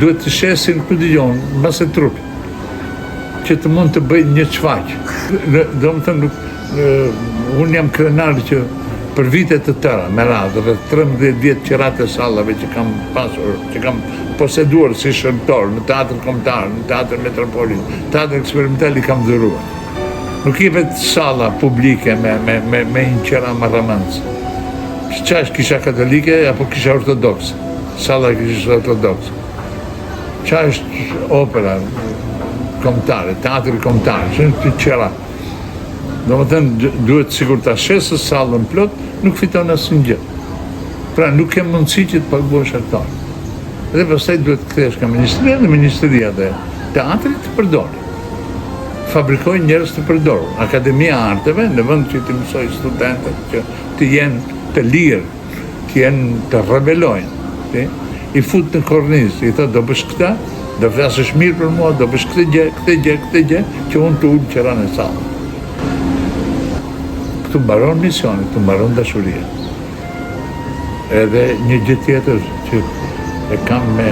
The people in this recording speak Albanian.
Duhet të shesin, ku di unë, mbase trup, që të mund të bëjë një shfaqje. Domethënë, nuk, unë jam krenar që për vite të tëra, me radhë, rreth 13 vjet qeratë e sallave që kam pasur, që kam poseduar si shërbëtor në Teatrin Kombëtar, në Teatrin Metropolis, Teatrin Eksperimental i kam dhuruar. Nuk jepet salla publike me, me, me, me një qera marramendëse. Ça është kisha katolike apo kisha ortodokse? Salla e kishës ortodokse. Ça është opera kombëtare, teatri kombëtar, që është qera. Domethënë, duhet sikur ta shesësh sallën plot, nuk fiton asnjë gjë. Pra nuk ke mundësi që të paguash aktorë. Dhe pastaj duhet të kthehesh nga ministria dhe ministria dhe teatri të përdor. Fabrikojnë njerëz të përdorur. Akademia e Arteve, në vend që të mësojë studentët që të jenë të lirë, të jenë të rebelojnë, ti, i fut në kornizë, i thotë do bësh këtë, do flasësh mirë për mua, do bësh këtë gjë, këtë gjë, këtë gjë, që unë të ul qeranë e sallës. Këtu mbaron misioni, këtu mbaron dashuria. Edhe një gjë tjetër që e kam me.